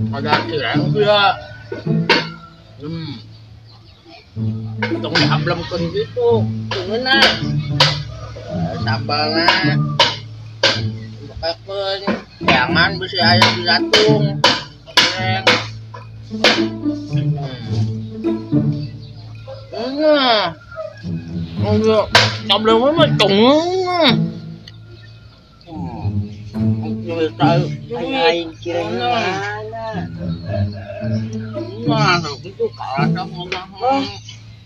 Ada cireng ya. Tong dihablemkeun gitu. Ngeunah. Sambalna. Bakakeun jangan bisi aya di latung. Cireng. Ngeunah. Ngeunah. Sambalna mah tong. Aing cireng mana? Nah, itu kalasa ngomong.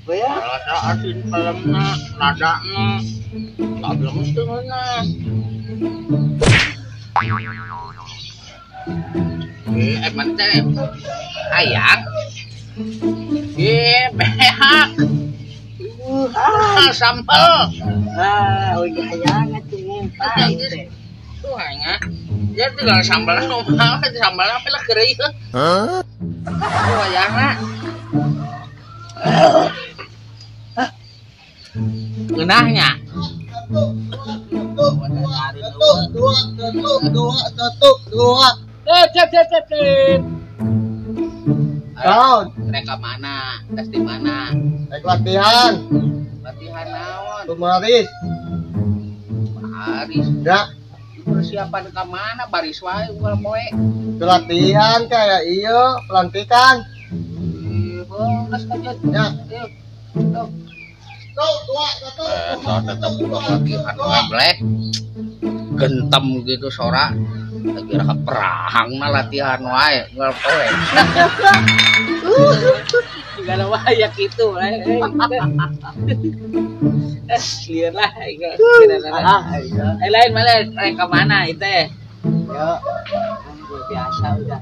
Kalasa asin pelemna, ladana, sableng teu ngeunah. Emang teh hayang. Beak. Sambal. Ah, udah hayang atuh ngempa teh. Tuh hanya dia tinggal sambal kumaha, sambal apa lah keureuy. Hah? Wayahna. Ngeunahnya. 1 2 1 2 1 2. Cep. Naon? Rek ka mana? Tes di mana? Rek latihan. Latihan naon? Baris. Baris. Ya. Persiapan ke mana? Baris wae unggal poe. Latihan kayak iya, pelantikan. Beres aja. Ya. Tuh. 1 2 1. Tetep latihan wae bleh. Gentem gitu sora. Lagi raka perang mah latihan wae unggal poe. Segala wae ya kitu lah. Lieur lah lain malah rek ka mana itu teh? Ya, biasa udah.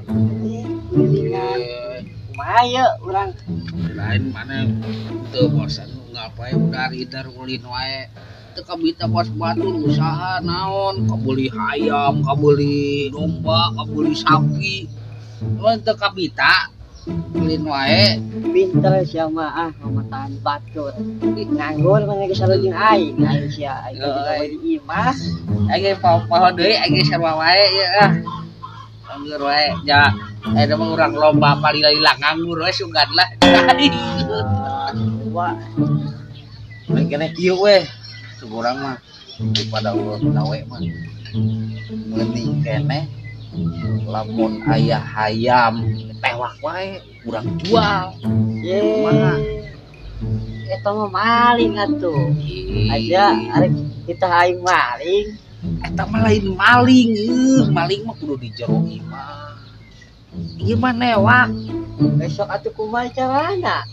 Kulilingan. Kumaha ye urang? Lain mana teu bosan ngapain udah ridar ulin wae. Teu kabita bos batur usaha naon, kabeli hayam, kabeli domba, kabeli sapi. Mun teu kabita ulin wae. Pinter sia mah ah ngomatahan batur. Nganggur mah geus sarua jeung aing, aing sia aing digawe di imah. Aing poho deui aing sarua wae ieu ah. Nganggur wae ja ayeuna mah urang lomba palila-lila nganggur we sugan lah. Wah. Lain keneh kieu we. Urang mah daripada urang gawe mah mending keneh lamun aya hayam tewak wae urang jual. Kumaha? Eta mah maling atuh. Aja arek kita aing maling. Eta mah lain maling, maling mah kudu di jero imah. Ieu mah newak. Besok atuh kumaha carana?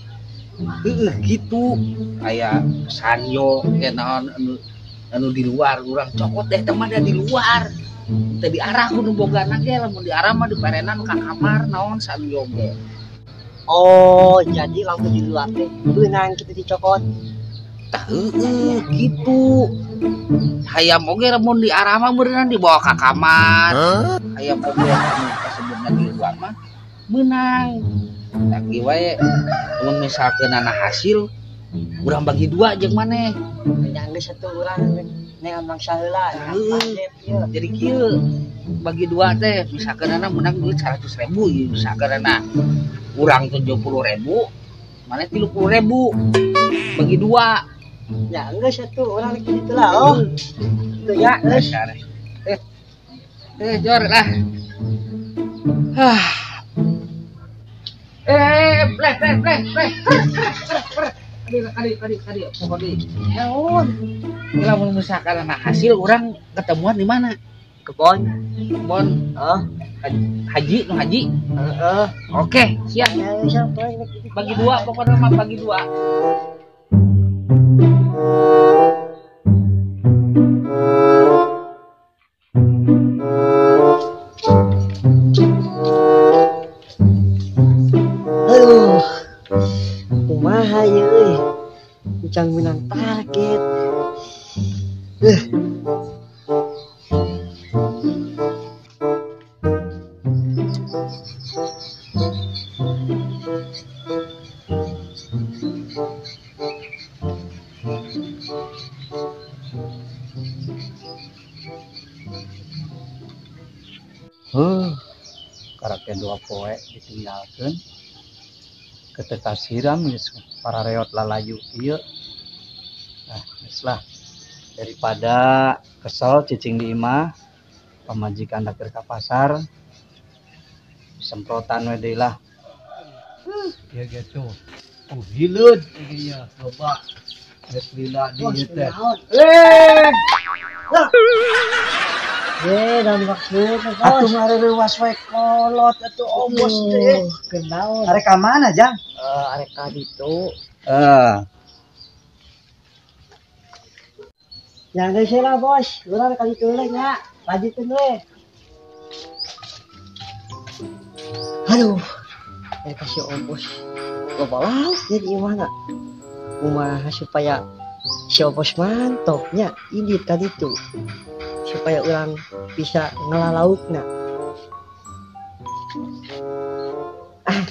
Heeh gitu. Aya sanyo ke naon anu di luar urang cokot deh teh mah di luar. Teu diarah kudu bogana ge lamun diarah mah diperenan ka kamar naon sanyo ge. Oh, jadi lamun di luar teh beunang kitu dicokot. Tah heueuh gitu. Hayam oge lamun diarah mah beunang dibawa ka kamar. Hayam oge anu kasebutna di luar mah meunang. Tah kieu wae lamun misalkeun ana hasil urang bagi dua jeung maneh. Nya geus atuh urang neangan mangsa heula. Jadi kieu bagi dua teh misalkeun ana meunang duit 100.000 ieu misalkeun ana urang 70.000 maneh 30.000 bagi dua. Ya geus atuh urang rek kitu lah oh. Itu ya geus. Jor lah. Hah. Pleh. Kadi, pokoknya. Naon? Lamun misalkan ana hasil urang ketemuan di mana? Kebon. Kebon. Heeh. Haji, nu haji. Heeh. Oke, siap. Bagi dua pokoknya mah bagi dua. Aduh. Kumaha ieu euy? Encan menang target. Karakter 2 poe ditinggalkeun. Ketika siram geus parareot lalayu ieu. Nah, geus lah. Daripada kesel cicing di imah, pamajikan dakeur ka pasar, semprotan we deui lah. Ya gitu. Oh, hileud ieu ya, loba. Geus lila di ieu teh. Dan maksud atuh ngareuwas we kolot atuh obos teh. Kenaon? Arek ka mana, Jang? Arek ka ditu. Ya geus lah, Bos. Urang ka ditu we nya. Lanjutkeun we. Aduh. Kasih obos. Loba lauk jadi imahna. Kumaha supaya si obos mantopnya ini tadi tuh. Supaya orang bisa ngelalaukna. Ah,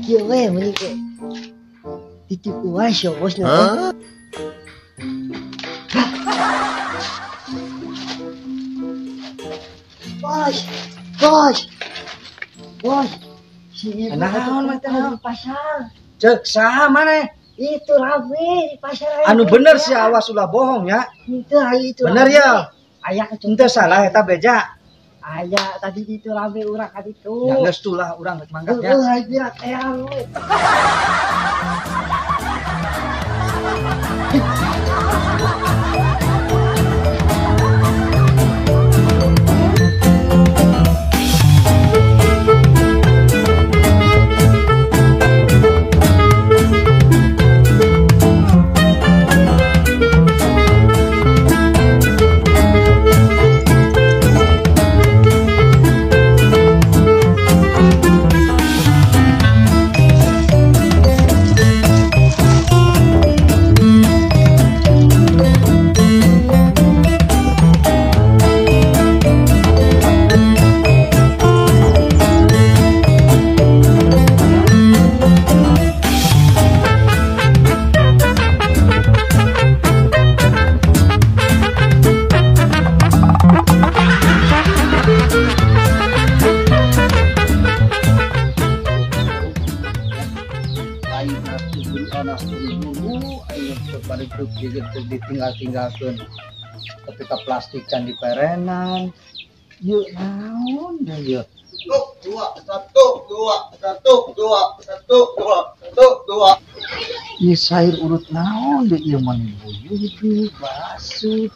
kieu we mending ge. Ditipu wae si obosna. Huh? Bos, bos, bos. Si ibu di pasar. Cek saha maneh? Itu rame di pasar. Anu bener sih awas ulah bohong ya. Itu itu. Bener ya. Aya ente salah eta beja. Aya tadi itu rame urang ka ditu. Ya geus tulah urang rek mangkat ya. Heuh, aing birak teang we. Ditinggal-tinggalkan ketika plastik can diperenan yuk naon deh yuk 2 1 2 1 2 1 2 1 2 ieu sayur urut naon deh ieu mah buyuh itu basuh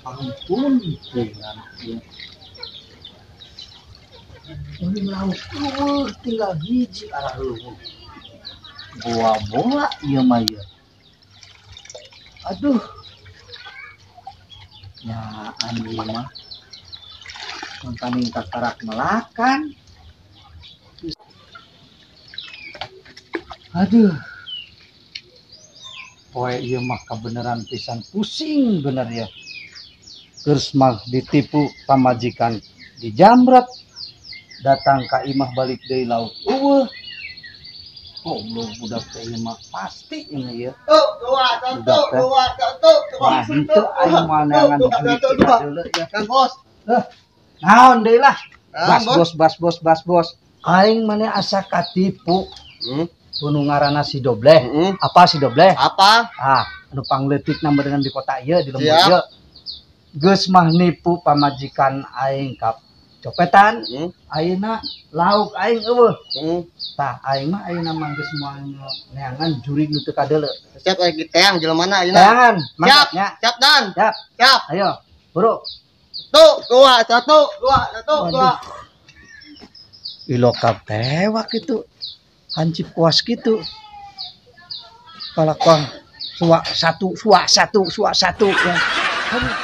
ampun dengan ieu ini lauk eueuh tinggal hiji arah leuweung boa-boa ieu mah ieu. Aduh, ya anu mah kontaning kakarak melakan. Aduh, poe ieu mah kebenaran pisan pusing bener ya. Geus mah ditipu pamajikan dijamret, datang ka imah balik deui lauk eueuh. Goblok budak teh ieu mah pasti ini ya. 2 1 2 1 2. Wah, henteu aing mah neangan duit deuleu ya. Kang Bos. Heuh. Naon deui lah? Bas bos bas bos bas bos. Aing maneh asa katipu. Ku nu ngaranna si Dobleh. Apa si Dobleh? Apa? Ah, anu pangleutikna meureunna di kota ieu di lembur ieu. Geus mah nipu pamajikan aing ka copetan. Ayeuna lauk aing eueuh. Tah aing mah ayeuna mah geus moal neangan jurig nu teu kadeuleu. Siap aing diteang jelema ayeuna. Teangan, siap, siap dan. Siap. Siap. Ayo, buru. 1 2 1 2 1 2. Ilokap tewak itu. Hancip kuas gitu. Kalakuan suak satu, suak satu, suak satu ya. Aduh.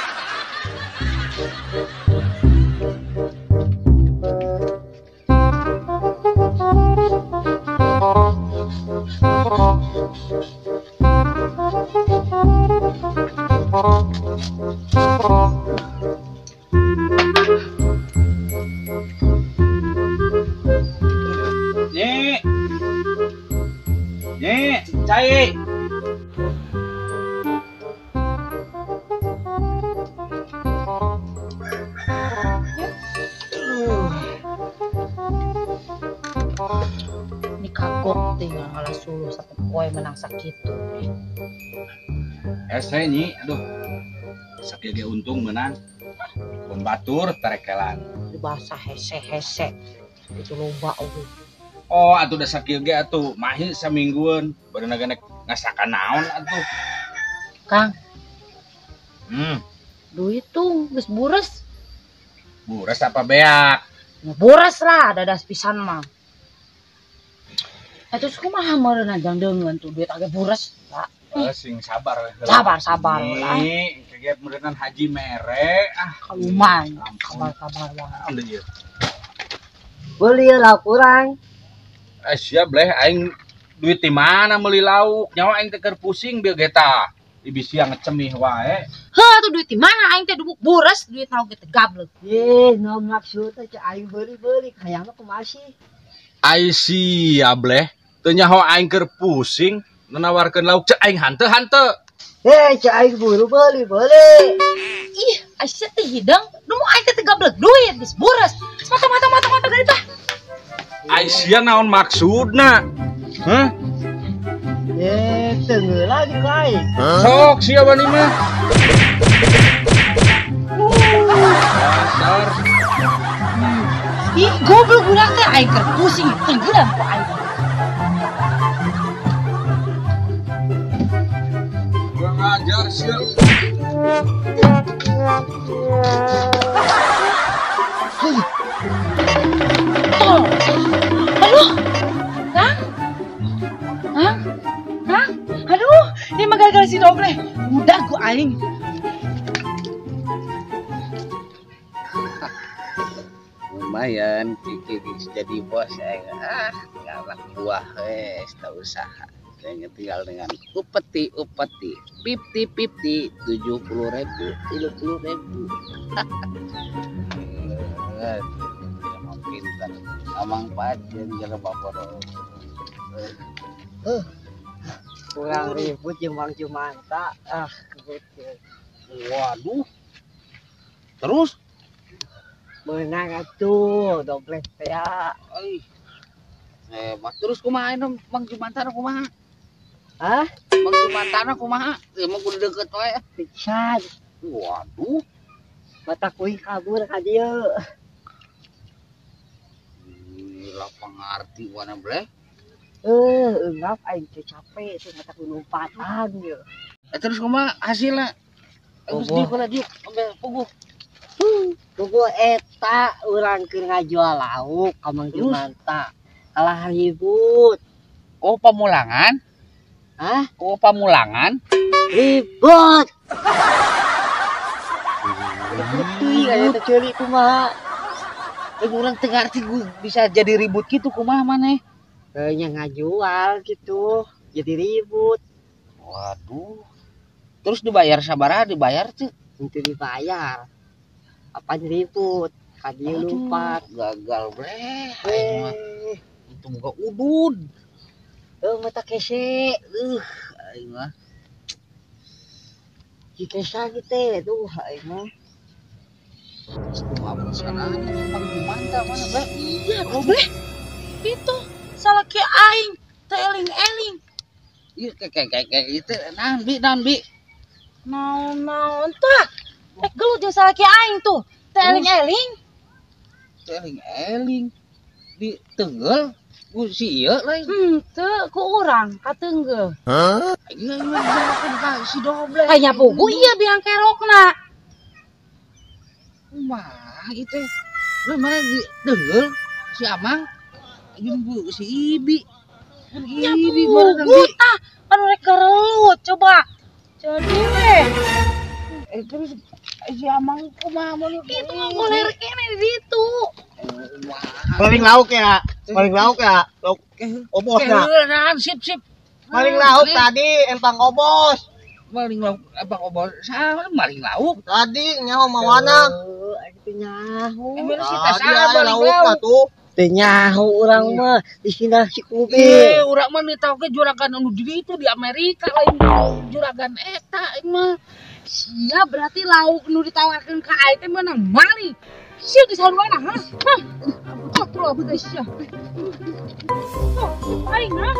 Nyi. Nyi, cai. Teuing ngalah suluh sapopoe menang sakitu. Hese nyi, aduh. Sakieu ge untung menang. Pun batur tarekelan. Dibasa hese-hese. Itu loba oge. Oh, atuh da sakieu ge atuh mahi saminggueun. Bareuna ge ngasakan naon atuh. Kang. Duit tuh geus bures. Bures apa beak? Bures lah, dadas pisan mah. Terus kumaha meureun jang deungeun tuh duit agak bures lah. Sing sabar. Sabar lah. Nih, kayak meureun haji mere ah. Lumayan, sabar lah. Beli lah kurang. Siap leh aing duit di mana meuli lauk? Nyawa aing teh keur pusing bieu ge tah. Ibi sia ngecemih wae. Heuh atuh duit di mana aing teh dubuk bures duit naon ge teh gablek. Ye, naon maksud teh aing beuli-beuli hayang mah kumaha sih? Ai sia bleh, teu nyaho aing keur pusing nawarkeun lauk cek aing hanteu-hanteu. Eh, cek aing buru beuli-beuli. Ih, ai sia teh hidang, nu aing teh gablek duit geus bures. Mata-mata geuning tah. Ai sia naon maksudna? Hah? Eh, tengeula di aing. Sok sia wani mah. Dasar. Ih, goblok urang teh aing keur pusing tenggelam ku aing. Kurang ajar sia. Aduh. Kang? Kang? Kang? Aduh, ini mah gara-gara si Doble. Udah ku aing. Lumayan Kiki jadi bos aing. Ah, galak buah wes tak usaha. Kayaknya tinggal dengan upeti 50-50 70.000 30.000. Tidak mau pintar. Amang pajen jelema bodoh. Kurang ribut jeung Mang Jumanta. Ah, kebut. Waduh. Terus menang atuh doble teh. Euy. Hebat. Terus kumaha ini Mang Jumantana kumaha? Hah? Mang Jumantana kumaha? Emang kudu deket wae. Pisan. Waduh. Mata kuing kabur ka dieu. Gila pangarti wana bleh. Enggap aing teh capek teh mata kuing lompatan ieu. Terus kumaha hasilna? Geus dieu kala dieu ambil puguh. Puguh eta urang keur ngajual lauk ka Mang Jumanta. Kalah ribut. Oh, pamulangan? Hah? Oh, pamulangan? Ribut. Ribut teuing aya teh ceuli kumaha. Urang teu ngarti bisa jadi ribut gitu kumaha maneh? Nya ngajual gitu, jadi ribut. Waduh. Terus dibayar sabaraha dibayar teu? Henteu dibayar. Apaan ribut? Ka dieu lumpat. Gagal bleh. Aing mah. Untung boga udud. Mata kese. Aing mah. Kikesa gitu, tuh aing mah. Terus kumaha sana Mang Jumanta mana bleh? Iya, gobleh. Itu salah ke aing teu eling-eling. Ieu kayak itu naon bi naon bi? Naon tah? Gelut jeung salah ke aing tuh. Teu eling-eling. Teu eling-eling. Di tenggel ku si ieu lain. Henteu ku urang katenggel. Hah? Ieu mah si Doble. Aya pugu ieu biang kerokna. Kumaha ieu teh? Lu mana di tenggel si Amang jeung bu si Ibi. Ya pugu tah anu rek gerelut coba. Jadi we. Terus si Amang kumaha mun itu mah goler kene di ditu. Paling lauk ya, paling lauk ya, lauk obosnya. Sip sip. Paling lauk tadi empang obos. Maling lauk empang obos, sama maling lauk. Tadi nyaho mawana. Aing teh nyaho. Tadi maling lauk tuh. Teh nyaho urang mah di sini si Kubi. Urang mah ditaukeun juragan anu di ditu di Amerika lain juragan eta aing mah. Sia berarti lauk nu ditawarkeun ka aing teh meunang maling. Sia geus haruana, hah? Hah. Astagfirullah bener sia. Tuh, aing ah.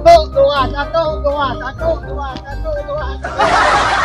1, 2, 1, 2, 1, 2, 1, 2.